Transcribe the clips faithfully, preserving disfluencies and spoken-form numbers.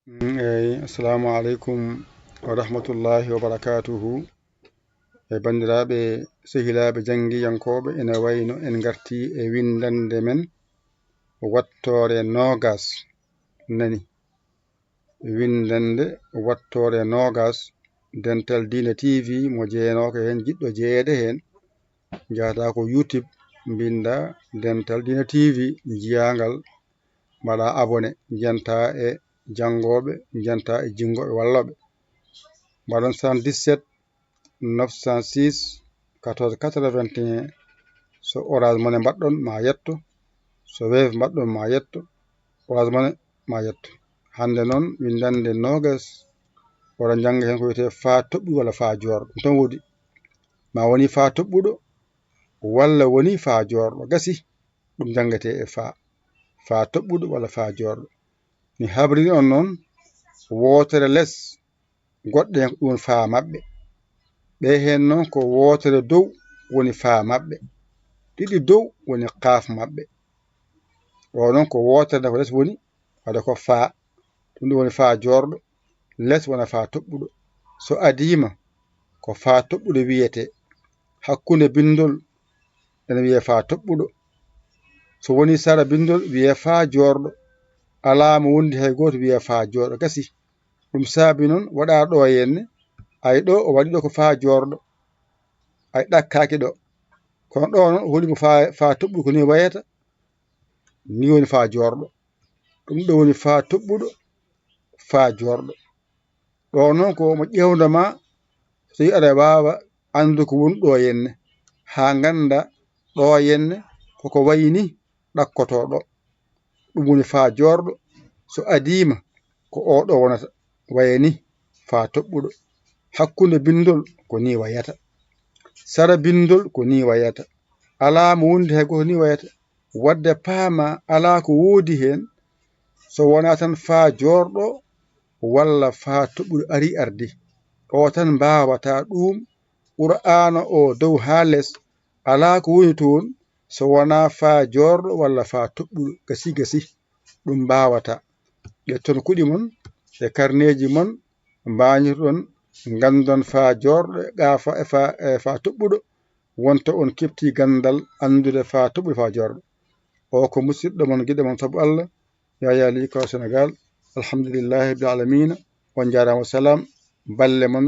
Mm, eyi, assalamu aleykum wa rahmatullahi wa barakatuhu. E banndiraaɓe, sehilaaɓe, janngiyankooɓe, ene wayno en ngartii e winndannde men wattoore noogas, nani? Winndannde wattoore noogas, Dental Diina T V mo jeyanooka heen, jiɗɗo jeyeede heen, njahata ko YouTube, mbinnda Dental Diina T V, njiyaa ngal, mbaɗa abonné, njantaa e janngooɓe, njantaa e jinngooɓe wallooɓe. Mbaɗon soixante-dix-sept neuf cent six quatorze quatre-vingt-un. So Orange Money mbaɗɗon, ma yetto. So Wave mbaɗɗon, ma yetto. Orange Money, ma yetto. Hannde noon, winndannde noogas, wara njannga heen ko wiyetee faa toɓɓuɗo walla faa joorɗo. Ɗum tan woodi. Ma woni faa toɓɓuɗo, walla woni faa joorɗo. Gasi, ɗum janngetee e faa. Faa toɓɓuɗo walla faa joorɗo. Mi habriri on noon, wootere les, goɗɗe heen ko ɗum woni faa maɓɓe. Ɓe heen noon ko wootere dow woni faa maɓɓe. Ɗiɗi dow woni qaaf maɓɓe. Ɗo noon ko wootere, nde ko les woni, wadde ko faa. Ɗum ɗo woni faa joorɗo, les wona faa toɓɓuɗo. So adiima, ko faa toɓɓuɗo wiyetee. Hakkunde binndol ene wiyee faa toɓɓuɗo. So woni sara binndol wiyee faa joorɗo. Alaa mo wondi hay gooto wiyee faa joorɗo. Gasi. Ɗum saabi noon waɗaa ɗo henne, ay ɗo o waɗi ɗo ko faa joorɗo, ay ɗakkaaki ɗo. Kono ɗo noon, holi mo faa, faa toɓɓuɗo ko nii wayata, nii woni faa joorɗo. Ɗum ɗo woni faa toɓɓuɗo, faa joorɗo. Ɗo noon ko mo ƴeewndo ma, so tawi aɗa waawa anndude ko woni ɗo henne, haa ngannda ɗo henne koko wayi nii ɗakkotoo ɗo. Ɗum woni faa joorɗo, so adiima ko oo ɗo wonata, waya nii faa toɓɓuɗo. Hakkunde binndol ko nii wayata. Sara binndol ko nii wayata. Alaa mo wondi hay gooto nii wayata. Wadde paama alaa ko woodi heen so wonaa tan faa joorɗo walla faa toɓɓuɗo arii ardii. Ɗo tan mbaawata ɗum Qur'aana o dow haa les, alaa ko woni toon so wonaa faa joorɗo walla faa toɓɓuɗo, gasi gasi, ɗum mbaawata. Ƴetton kuɗi mon e karneeji mon, mbaañirɗon, nganndon faa joorɗo e faa, e faa toɓɓuɗo, wonta on keɓtii ganndal anndude faa toɓɓuɗo faa joorɗo. O ko musidɗo mon, giɗo mon sabu Allah, Yaya Ly ko Sénégal. Alhamdulillahi rabbil alamina. On njaaraama, salaam. Balle mon,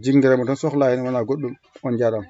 jinngere mon tan sohlaa heen, wonaa goɗɗum. On njaaraama.